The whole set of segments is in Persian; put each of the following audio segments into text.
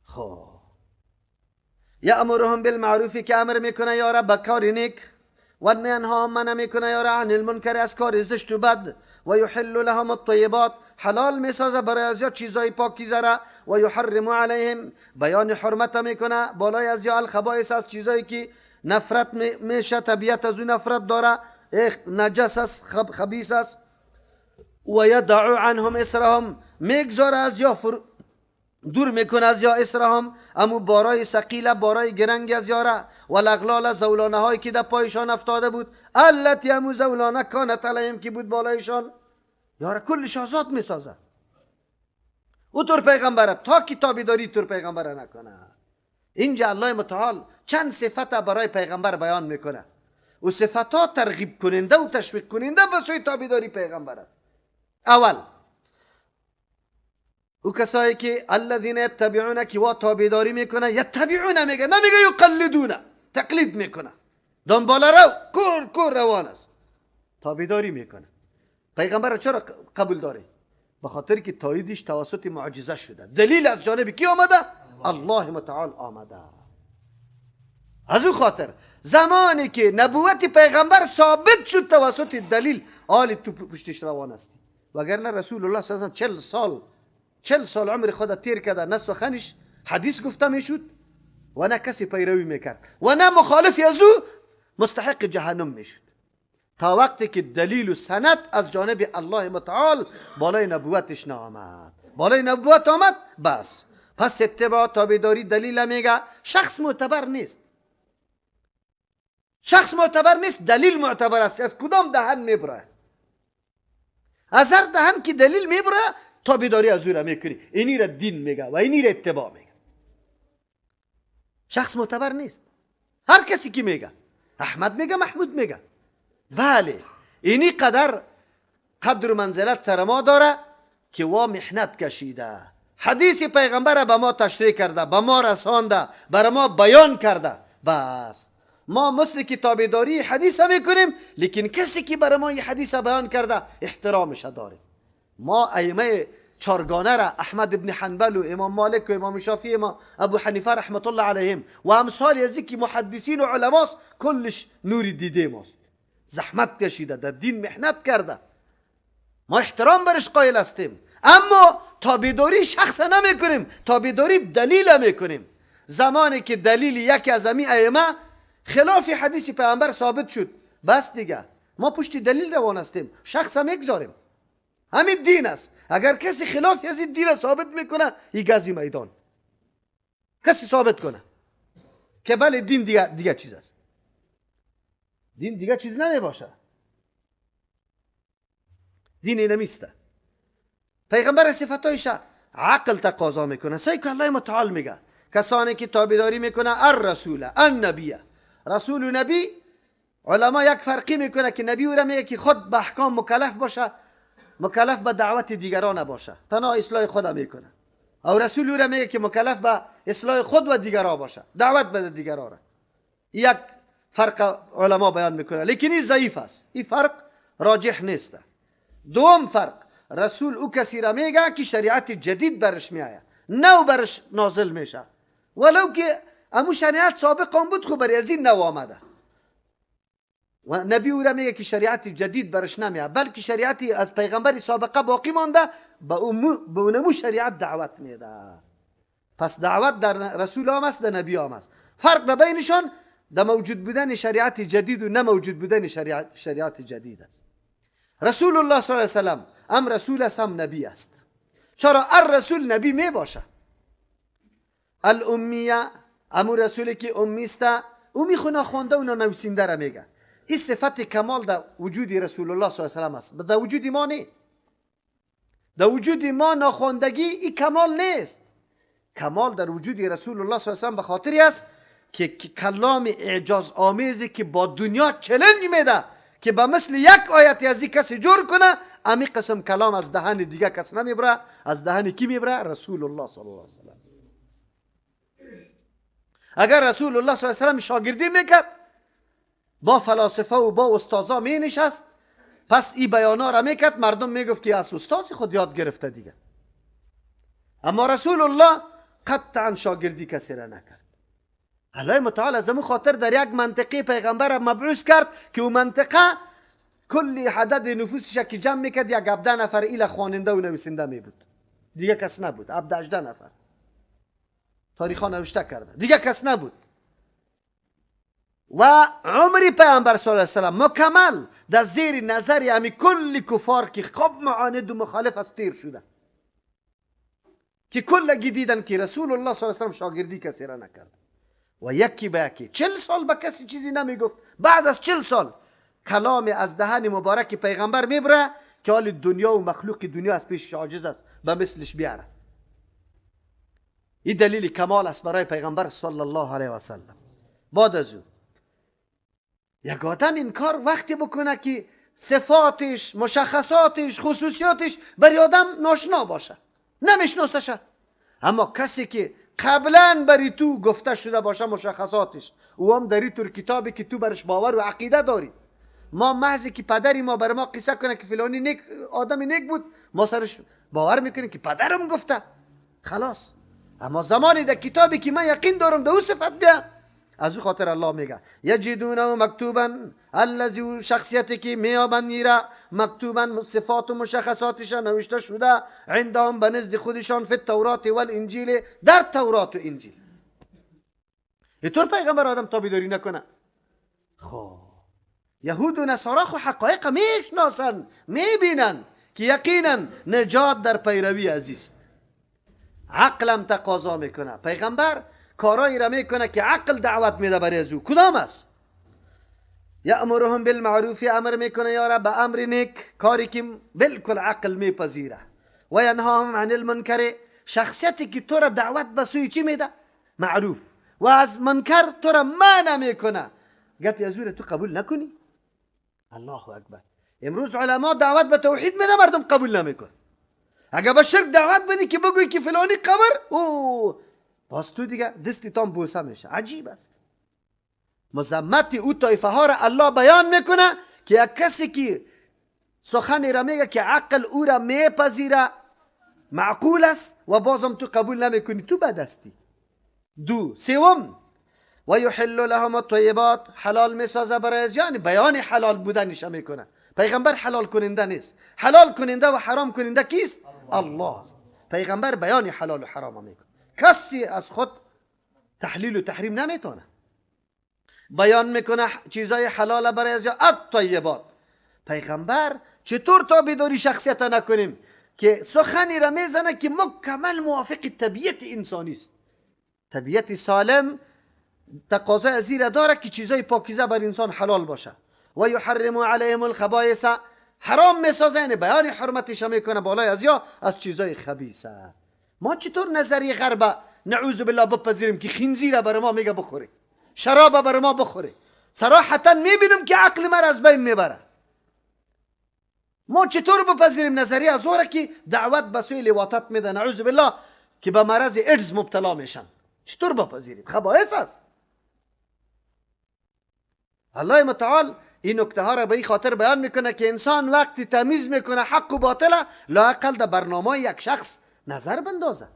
خب یأمرهم بالمعروف که امر میکنه یاره به کار نیک، و ینهاهم منع میکنه یاره عن المنکر از کار زشت و بد، و یحل لهم الطیبات حلال میسازه برای از یا چیزای پاکیزه را، و یحرم علیهم بیان حرمت میکنه بالای از یا الخبائث از چیزایی که نفرت میشه، طبیعت از او نفرت داره، نجس است، خبیث است. و یدع عنهم اسرهم میگذاره از یا دور میکنه از یا اسرهم امو بارای ثقیله، بارای گرنگ از یاره، و الاغلال زولانه هایی که در پایشان افتاده بود، التی امو زولانه کانت علیهم که بود بالایشان، یاره کلش آزاد میسازه. او تور پیغمبره تا کتابی داری تور پیغمبره نکنه. اینجا الله متعال چند صفت برای پیغمبر بیان میکنه و صفت ها ترغیب کننده و تشویق کننده به سوی تابعداری پیغمبر است. اول او کسایی که الذین یتبعون که وا تابعداری میکنه، یتبعون میگه، نمیگه یقلدون، تقلید میکنه، دنبال رو کور کور روان است، تابعداری میکنه. پیغمبر چرا قبول داره؟ به خاطر که تاییدش توسط معجزه شده. دلیل از جانب کی آمده؟ الله متعال آمده. از او خاطر زمانی که نبوت پیغمبر ثابت شد توسط دلیل، آل تو پشتش روان هستی. وگرنه رسول الله صلی الله علیه و سلم 40 سال عمر خود تیر کرده، نه سخنش حدیث گفته میشد و نه کسی پیروی میکرد و نه مخالف از او مستحق جهنم میشد، تا وقتی که دلیل و سند از جانب الله متعال بالای نبوتش نآمد. بالای نبوت آمد بس. پس اتباع تابعداری دلیل میگه شخص معتبر نیست، شخص معتبر نیست، دلیل معتبر است. از کدام دهن میبره؟ از هر دهن که دلیل میبره تابعداری از او را میکنی. اینی را دین میگه و اینی را اتباع میگه. شخص معتبر نیست، هر کسی که میگه، احمد میگه، محمود میگه. بله اینی قدر قدر و منزلت سر ما داره که وا محنت کشیده، حدیث پیغمبر به ما تشریح کرده، به ما رسانده، بر ما بیان کرده. بس ما مثل که تابعداری حدیث میکنیم، لیکن کسی که بر ما این حدیث بیان کرده احترامش داریم. ما ائمه چارگانه را، احمد ابن حنبل و امام مالک و امام شافعی و ابو حنیفه رحمت الله علیهم و امثال از که محدثین و علماست، کلش نور دیده ماست، زحمت کشیده، در دین محنت کرده، ما احترام برش قائل هستیم. اما تابعداری شخص نمیکنیم، تابعداری دلیل میکنیم. زمانی که دلیل یکی از امی ائمه خلاف حدیث پیامبر ثابت شد، بس دیگه ما پشت دلیل روان هستیم، شخص هم میگذاریم. همین دین است. اگر کسی خلاف از این دین ثابت میکنه، این گزی میدان کسی ثابت کنه که بله دین دیگه چیز است، دین دیگه چیز نمی باشه، دین نمیسته. پیغمبر صفتایش عقل تقاضا میکنه. سعی که الله متعال میگه کسانی که تابعداری میکنه الرسول النبی، رسول و نبی، علما یک فرقی میکنه که نبی او را میگه که خود به احکام مکلف باشه، مکلف به دعوت دیگران باشه، تنها اصلاح خود میکنه. او رسول او را میگه که مکلف به اصلاح خود و دیگران باشه، دعوت به دیگران را. یک فرق علما بیان میکنه، لیکن این ضعیف است، این فرق راجح نیست. دوم فرق، رسول او کسی را میگه که شریعت جدید برش میآید، نو برش نازل میشه، ولو که امو شریعت سابق هم بود، خب برای از این نو آمده. و نبی او را میگه که شریعت جدید برش نمیاد، بلکه شریعتی از پیغمبر سابقه باقی مانده، به اونمو شریعت دعوت میده. پس دعوت در رسول هم است، در نبی هم است. فرق در بینشان در موجود بودن شریعت جدید و نه موجود بودن شریعت جدید است. رسول الله صلی الله علیه وسلم هم رسول است هم نبی است. چرا الرسول نبی می باشه؟ الامیه امو رسولی که امی است، او میخونه خوانده و نویسنده را میگه. این صفت کمال در وجود رسول الله صلی الله علیه وسلم است، در وجود ما نه. در وجود ما ناخواندگی این کمال نیست. کمال در وجود رسول الله صلی الله علیه وسلم به خاطری است که کلام اعجاز آمیزی که با دنیا چلنج میده که به مثل یک آیت از این کسی جور کنه، امی قسم کلام از دهن دیگه کس نمیبره. از دهن کی میبره؟ رسول الله صلی الله علیه وسلم. اگر رسول الله صلی الله علیه وسلم شاگردی میکرد، با فلاسفه و با استاذا می نشست، پس این بیانا را میکرد، مردم میگفت که از استاد خود یاد گرفته دیگه. اما رسول الله قطعا شاگردی کسی را نکرد. الله متعال از خاطر در یک منطقه پیغمبر مبعوث کرد که او منطقه کلی عدد نفوسش که جمع میکرد یک 17 نفر ایل خواننده و نویسنده می بود، دیگه کس نبود. 17 18 نفر تاریخ ها نوشته کرده، دیگه کس نبود. و عمر پیامبر صلی الله علیه و سلم مکمل در زیر نظر همی کل کفار که خب معاند و مخالف است تیر شده، که کلگی دیدن که رسول الله صلی الله علیه و سلم شاگردی کسی را نکرد و یکی به یکی 40 سال به کسی چیزی نمیگفت. بعد از 40 سال کلام از دهن مبارک پیغمبر میبره که حال دنیا و مخلوق دنیا از پیش عاجز است به مثلش بیاره. این دلیل کمال است برای پیغمبر صلی الله علیه و سلم. بعد از او یک آدم این کار وقتی بکنه که صفاتش، مشخصاتش، خصوصیاتش برای آدم ناشنا باشه، نمیشناسشه. اما کسی که قبلا بری تو گفته شده باشه مشخصاتش، او هم در طور کتابی که تو برش باور و عقیده داری. ما محضی که پدری ما بر ما قصه کنه که فلانی نیک آدم نیک بود، ما سرش باور میکنیم که پدرم گفته، خلاص. اما زمانی در کتابی که من یقین دارم در او صفت بیا، از او خاطر الله میگه یجدونه مکتوبا، الذی شخصیتی که میابند میره مکتوبا، صفات و مشخصاتش نوشته شده، عندهم به نزد خودشان، فی التورات والانجیل، در تورات و انجیل. اینطور پیغمبر آدم تابعداری نکنه. خب یهود و نصارا خو حقایق میشناسن، میبینن که یقینا نجات در پیروی عزیست. عقلم تقاضا میکنه، پیغمبر کارایی را میکنه که عقل دعوت میده برای از او. کدام است؟ یأمرهم بالمعروف، امر میکنه یارا به امر نیک، کاری که بالکل عقل میپذیره. و ینهاهم عن المنکر، شخصیتی که تو را دعوت به سوی چی میده؟ معروف، و از منکر تو را منع میکنه. گپی از او را تو قبول نکنی؟ الله اکبر. امروز علما دعوت به توحید میده، مردم قبول نمیکنه. اگه به شرک دعوت بدی که بگویی که فلانی قبر، او باز تو دیگه دستی تام بوسه میشه. عجیب است. مذمت او طایفه ها را الله بیان میکنه که یک کسی که سخنی را میگه که عقل او را میپذیره، معقول است، و بازم تو قبول نمیکنی، تو بد هستی. دو سوم، و یحل لهم الطیبات، حلال میسازه برای، یعنی بیان حلال بودنش میکنه. پیغمبر حلال کننده نیست. حلال کننده و حرام کننده کیست؟ الله است. پیغمبر بیان حلال و حرام میکنه. کسی از خود تحلیل و تحریم نمیتونه. بیان میکنه چیزای حلال برای از الطیبات. پیغمبر چطور تابعداری شخصیت نکنیم که سخنی را میزنه که مکمل موافق طبیعت انسانی است. طبیعت سالم تقاضای از این را داره که چیزای پاکیزه بر انسان حلال باشه. و یحرم علیهم الخبائث، حرام میسازه، یعنی بیان حرمتش میکنه بالای از یا از چیزای خبیثه. ما چطور نظریه غرب نعوذ بالله بپذیریم که خنزیر بر ما میگه بخوری، شراب بر ما بخوری؟ صراحتا میبینم که عقل ما از بین میبره. ما چطور بپذیریم نظریه از او که دعوت به سوی لواطت میده، نعوذ بالله، که به مرض ایدز مبتلا میشن؟ چطور بپذیریم؟ خبائث است. الله متعال این نکته ها را به این خاطر بیان میکنه که انسان وقتی تمیز میکنه حق و باطل، لااقل در برنامه یک شخص نظر بندازه،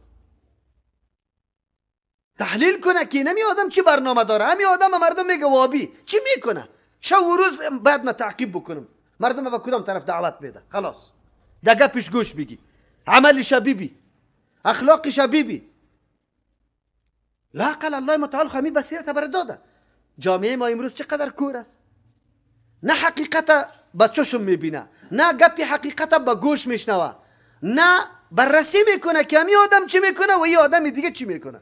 تحلیل کنه که نمی آدم چی برنامه داره. همی آدم مردم میگه وابی چی میکنه، شب و روز باید من تعقیب بکنم مردم به کدام طرف دعوت میده. خلاص ده گپش گوش بگی، عملش بیبی، اخلاقش بیبی. لااقل الله متعال خمی بصیرت بر داده. جامعه ما امروز چقدر کور است، نه حقیقت به چشم میبینه، نه گپی حقیقت به گوش میشنوه، نه بررسی میکنه که همی آدم چی میکنه و یه آدم دیگه چی میکنه.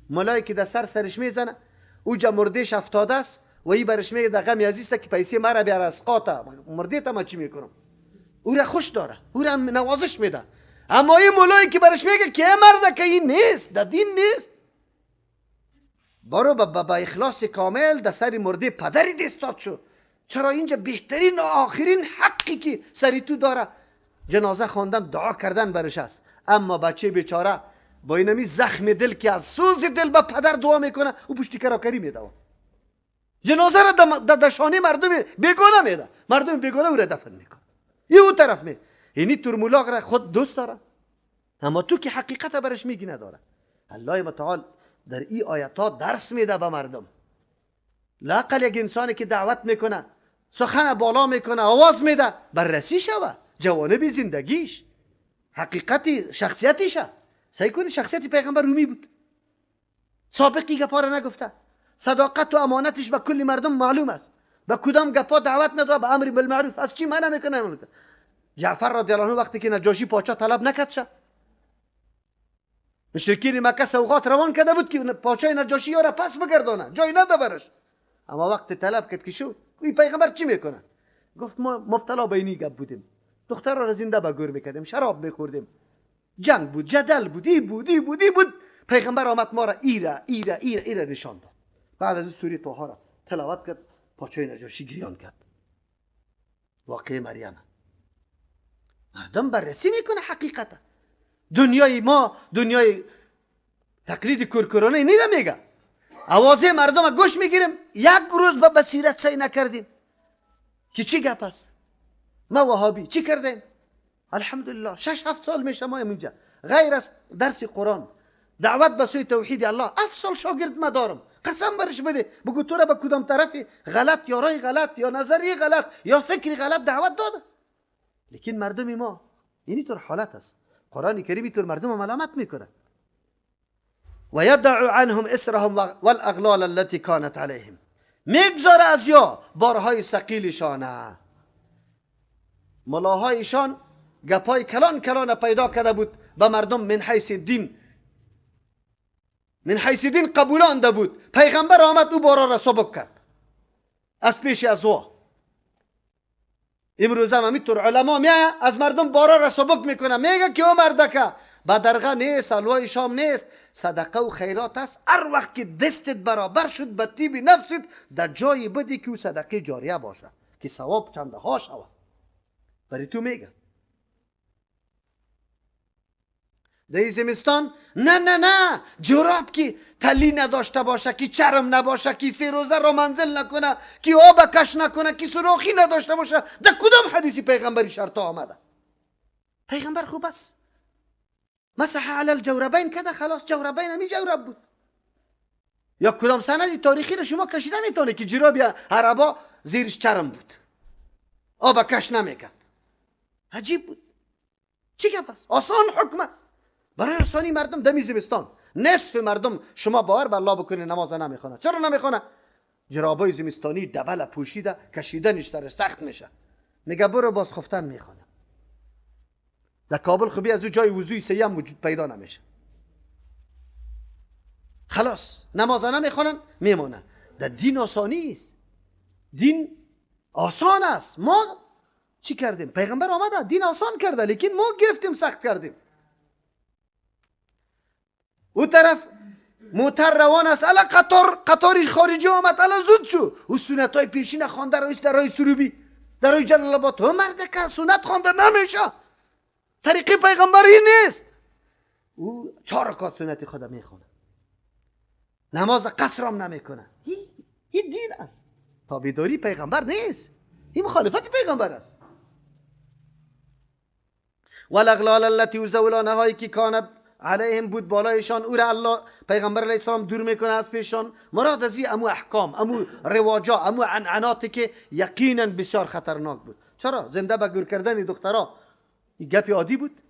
ملایی که در سر سرش میزنه، اوجا مردهش افتاده است و ای برش میگه در غم عزیز که پیسه مرا بیار از قاطع مرده تا ما چی میکنم، او را خوش داره، او را نوازش میده. اما این ملایی که برش میگه که مرده که این نیست، در دین نیست، برو با اخلاص کامل در سر مرده پدری دستاد شو. چرا اینجا بهترین و آخرین حقی که سری تو داره جنازه خواندن، دعا کردن برش است. اما بچه بیچاره با اینمی زخم دل که از سوز دل به پدر دعا میکنه، او پشتی کراکری میده، جنازه را در شانه مردم بیگانه میده، مردم بیگانه او را دفن میکنه. یه او طرف می یعنی ترمولاغ را خود دوست داره. اما تو که حقیقت برش میگی نداره. الله متعال در این آیت ها درس میده به مردم. لاقل یک انسانی که دعوت میکنه، سخن بالا میکنه، آواز میده، بررسی شوه جوانب زندگیش، حقیقت شخصیتیشه. سعی کنی شخصیت پیغمبر رومی بود، سابقی گپا را نگفته، صداقت و امانتش به کل مردم معلوم است. به کدام گپا دعوت نداره؟ به امر بالمعروف. از چی منع میکنه؟ جعفر رضی الله عنه وقتی که نجاشی پاچا طلب نکرد شه، مشرکین مکه سوغات روان کرده بود که پاچای نجاشی را پس بگردانه، جای نده برش. اما وقت طلب کرد که شد، این پیغمبر چی میکنه؟ گفت ما مبتلا به اینی گپ بودیم، دختر را زنده به گور میکردیم، شراب میخوردیم، جنگ بود، جدل بود، ای بود، ای بود، ای بود. پیغمبر آمد ما را ایره ایره ایره ایره نشان داد. بعد از سوره طه را تلاوت کرد، پاچای نجاشی گریان کرد. واقعه مریم. مردم بررسی میکنه حقیقت. دنیای ما دنیای تقلید کورکورانه اینی میگه. آوازه مردم گوش میگیریم، یک روز به بصیرت سعی نکردیم که چی گپ است. ما وهابی چی کردیم؟ الحمدلله 6-7 سال میشه ما اینجا غیر از درس قرآن، دعوت به سوی توحید الله، 7 سال شاگرد ما دارم. قسم برش بده بگو تو را به کدام طرف غلط یا رای غلط یا نظریه غلط یا فکری غلط دعوت داده. لیکن مردم ما اینی طور حالت است. قرآن کریم اینطور مردم ملامت میکنه. و یدع عنهم اسرهم والاغلال التي كانت عليهم. میگذاره از یا بارهای ثقیلشانه. ملاهایشان گپای کلان کلان پیدا کرده بود به مردم، من حیث دین، من حیث دین قبولانده بود. پیغمبر آمد او بارا را سبک کرد از پیش از او. امروز هم همینطور علما میایه از مردم بارا را سبک میکنه، میگه که او مردکه بدرغه نیست، حلوای شام نیست، صدقه و خیرات است. هر وقت که دستت برابر شد به طیب نفست، در جایی بدی که او صدقه جاریه باشه که ثواب چنده ها شود. برای تو میگه در زمستان نه نه نه، جراب که تلی نداشته باشه، که چرم نباشه، که 3 روزه را منزل نکنه، که آب کش نکنه، که سوراخی نداشته باشه. در کدام حدیثی پیغمبری شرط آمده؟ پیغمبر خوب است مسح علی الجوربین کده، خلاص جوربین همی جورب بود. یا کدام سند تاریخی رو شما کشیده میتونه که جراب عربا زیرش چرم بود، آب کش نمیکرد؟ عجیب بود. چی گپ است؟ آسان حکم است برای آسانی مردم. دمی زمستان نصف مردم شما باور بر الله بکنه نماز نمیخونه. چرا نمیخونه؟ جرابای زمستانی دبل پوشیده، کشیدنش سر سخت میشه، میگه برو باز خفتن میخونه. در کابل خوبی از او جای وضوی سیم وجود پیدا نمیشه، خلاص نماز نمیخونن میمونه. در دین آسانی است، دین آسان است. ما چی کردیم؟ پیغمبر آمده دین آسان کرده، لیکن ما گرفتیم سخت کردیم. او طرف موتر روان است، الا قطار خارجی آمد، الا زود شو. او سنت های پیشین خوانده رئیس در راه سروبی، در راه جلال آباد. او مرد که سنت خوانده نمیشه، طریقه پیغمبری نیست. او 4 رکعت سنت خود میخونه، نماز قصر هم نمیکنه. این دین است، تابعداری پیغمبر نیست، این مخالفت پیغمبر است. والاغلال التي وزولانه هایی که کانت علیهم بود بالایشان، او را الله پیغمبر علیه السلام دور میکنه از پیشان. مراد از این امو احکام، امو رواجا، امو عنعناتی که یقینا بسیار خطرناک بود. چرا؟ زنده به گور کردن دخترا این گپی عادی بود؟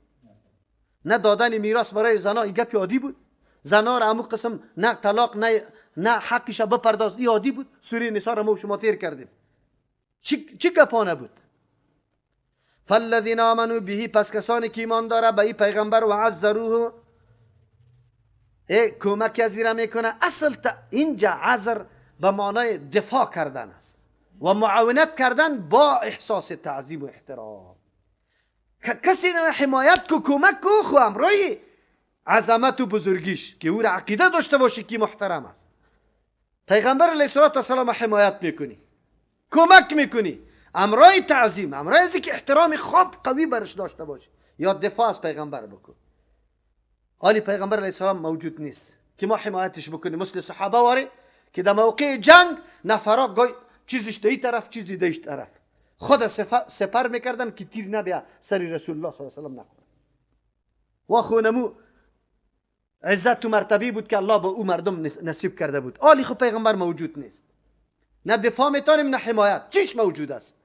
نه دادن میراث برای زنا این گپی عادی بود؟ زنا را امو قسم نه طلاق نه حقش بپرداز این عادی بود؟ سوره نساء را ما شما تیر کردیم. چی گپا نبود؟ فالذین آمنوا به، پس کسانی که ایمان داره به این پیغمبر، و عزروه، کمک از ایره میکنه. اصل اینجا عذر به معنای دفاع کردن است و معاونت کردن با احساس تعظیم و احترام. کسی نه حمایت کو، کمک کو، خو امرای عظمت و بزرگیش که او را عقیده داشته باشه که محترم است. پیغمبر علیه الصلاة والسلام حمایت میکنی، کمک میکنی، امرای تعظیم، امرای از که احترام خوب قوی برش داشته باشه یا دفاع از پیغمبر بکن. حالی پیغمبر علیه السلام موجود نیست که ما حمایتش بکنیم، مثل صحابه واره که در موقع جنگ نفرا گای چیزش دی طرف چیزی دیش طرف خود سپر میکردن که تیر نبیا سر رسول الله صلی الله علیه و سلم نخوره. و خونمو عزت و مرتبه بود که الله با او مردم نصیب کرده بود. آلی خو پیغمبر موجود نیست، نه دفاع میتونیم نه حمایت. چیش موجود است؟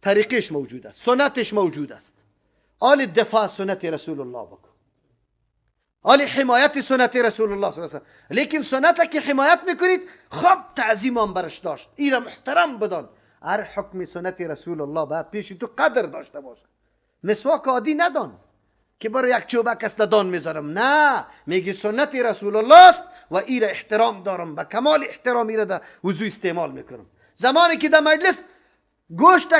طریقش موجود است، سنتش موجود است. آل دفاع سنت رسول الله بکن، آل حمایت سنت رسول الله صلی الله علیه و لیکن سنت که حمایت میکنید خب تعظیم هم برش داشت، ایره محترم بدان. هر حکم سنت رسول الله باید پیش تو قدر داشته باشه. مسواک عادی ندان که برای یک چوبک است دان میذارم، نه، میگی سنت رسول الله است و ایره احترام دارم، به کمال احترام ایره در وضو استعمال میکنم. زمانی که در مجلس گوشت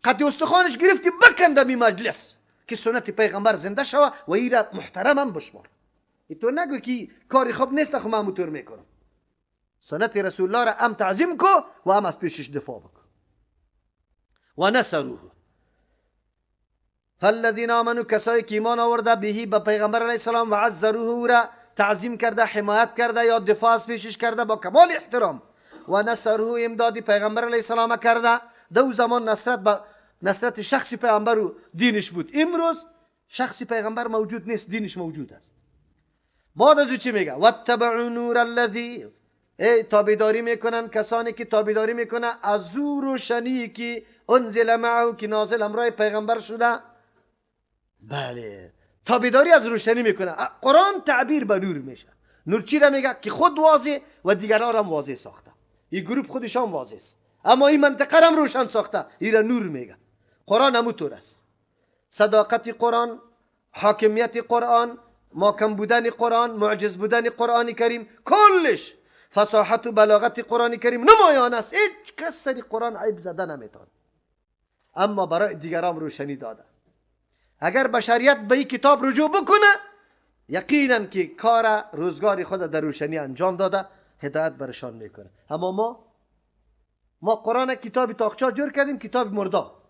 قطع استخوانش گرفتی بکن در مجلس که سنت پیغمبر زنده شوه و ایره محترمم بشمار. تو نگو که کاری خوب نیست خو من موتور میکنم. سنت رسول الله را هم تعظیم کو و هم از پیشش دفاع بکن. و نصروه فالذین آمنوا، کسایی که ایمان آورده بهی به پیغمبر علیه السلام و عزروه را تعظیم کرده، حمایت کرده یا دفاع از پیشش کرده با کمال احترام، و نصروه امدادی پیغمبر علیه السلام کرده. دو زمان نصرت به نصرت شخصی پیغمبر و دینش بود. امروز شخصی پیغمبر موجود نیست، دینش موجود است. بعد از او چی میگه؟ واتبعوا نور الذی، ای تابعداری میکنن کسانی که تابعداری میکنن از او روشنی که انزل معه، که نازل همراه پیغمبر شده. بله، تابعداری از روشنی میکنه. قرآن تعبیر به نور میشه. نور چی را میگه؟ که خود واضح و دیگران هم واضح ساخته. این گروپ خودش هم واضح است، اما این منطقه هم روشن ساخته، این را نور میگه. قرآن همونطور است. صداقت قرآن، حاکمیت قرآن، ماکم بودن قرآن، معجز بودن قرآن کریم، کلش فصاحت و بلاغت قرآن کریم نمایان است. هیچ کس سر قرآن عیب زده نمیتونه، اما برای دیگران روشنی داده. اگر بشریت به این کتاب رجوع بکنه، یقینا که کار روزگار خود در روشنی انجام داده، هدایت برشان میکنه. اما ما قرآن کتاب تاقچا جور کردیم، کتاب مردا،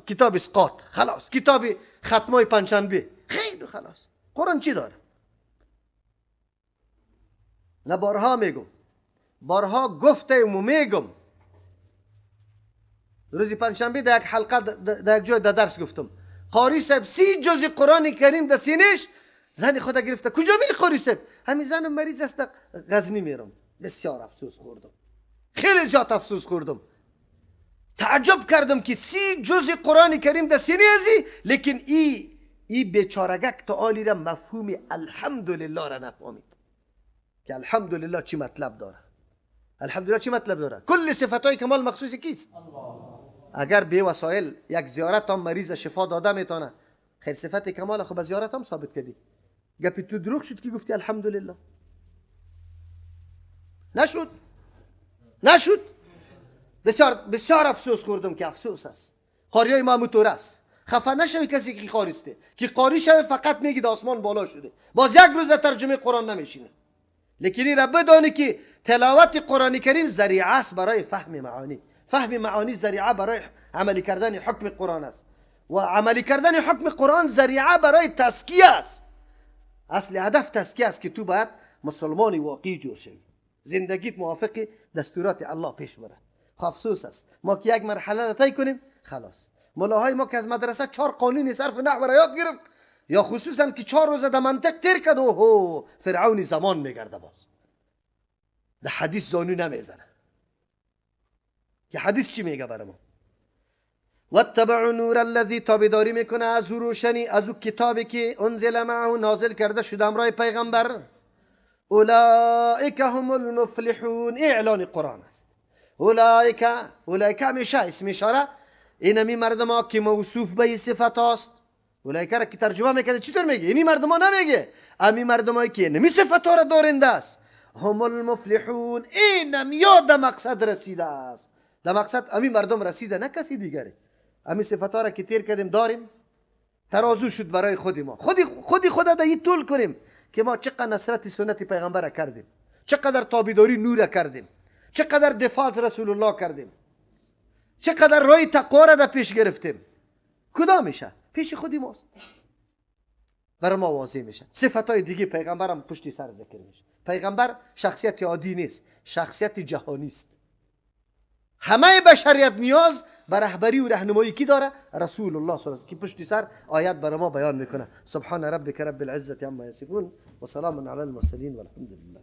کتاب اسقاط، خلاص، کتاب ختمای پنجشنبه، خیلی خلاص. قرآن چی داره؟ نه بارها میگم، بارها گفته و میگم. روزی پنجشنبه در یک حلقه در یک جای در درس گفتم، قاری صاحب 30 جزء قرآن کریم در سینش زن خدا گرفته. کجا میری قاری صاحب؟ همین زن مریض است، غزنی میرم. بسیار افسوس خوردم، خیلی زیاد افسوس خوردم. تعجب کردم که 30 جزء قرآن کریم در سینه ازی، لیکن ای بیچارگک تا آلی را مفهوم الحمدلله را نفهمید که الحمدلله چی مطلب داره. الحمدلله چی مطلب داره؟ کل صفتهای کمال مخصوص کیست؟ اگر به وسایل یک زیارت هم مریض شفا داده میتونه، خیر صفت کمال خب از زیارت هم ثابت کردی. گپی تو دروغ شد که گفتی الحمدلله. نشد، نشد. بسیار بسیار افسوس خوردم که افسوس است. قاریای ما موتور است. خفه نشوی کسی که قاریسته، که قاری شوی فقط میگید آسمان بالا شده، باز یک روز ترجمه قرآن نمیشینه. لیکن این را بدانی که تلاوت قرآن کریم ذریعه است برای فهم معانی. فهم معانی ذریعه برای عملی کردن حکم قرآن است و عملی کردن حکم قرآن ذریعه برای تزکیه است. اصل هدف تزکیه است که تو باید مسلمان واقعی جور شوی، زندگیت موافق دستورات الله پیش بره. افسوس است ما که یک مرحله را طی کنیم خلاص. ملاهای ما که از مدرسه 4 قانون صرف نحو را یاد گرفت، یا خصوصا که 4 روزه در منطق تیر کرد، اوهو فرعون زمان میگرده، باز در حدیث زانو نمیزنه که حدیث چی میگه برای ما. واتبعوا نور الذی، تابعداری میکنه از او روشنی، از او کتابی که انزل معه، نازل کرده شده همراه پیغمبر. اولئک هم المفلحون، اعلان قرآن است. اولئک، اولئک همیشه اسم اشاره اینمی مردم ها که موصوف به این صفت هاست. اولئک را که ترجمه میکنه چطور میگه؟ اینی مردم ها نمیگه، امی مردم هایی که اینمی صفت ها را دارنده است. هم المفلحون، اینم یا در مقصد رسیده است. در مقصد امی مردم رسیده، نه کسی دیگری. امی صفت ها را که تیر کردیم داریم، ترازو شد برای خودی ما. خودی خود در این طول کنیم که ما چقدر نصرت سنت پیغمبر را کردیم، چقدر تابعداری نور کردیم، چقدر دفاع از رسول الله کردیم، چقدر راه تقوا را در پیش گرفتیم. کدام میشه؟ پیش خودی ماست، برای ما واضح میشه. صفتهای دیگه پیغمبرم پشتی سر ذکر میشه. پیغمبر شخصیت عادی نیست، شخصیت جهانی است. همه بشریت نیاز به رهبری و رهنمایی کی داره؟ رسول الله صلی الله علیه و که پشت سر آیت بر ما بیان میکنه. سبحان ربک رب العزة عما یصفون و سلام علی المرسلین والحمد لله.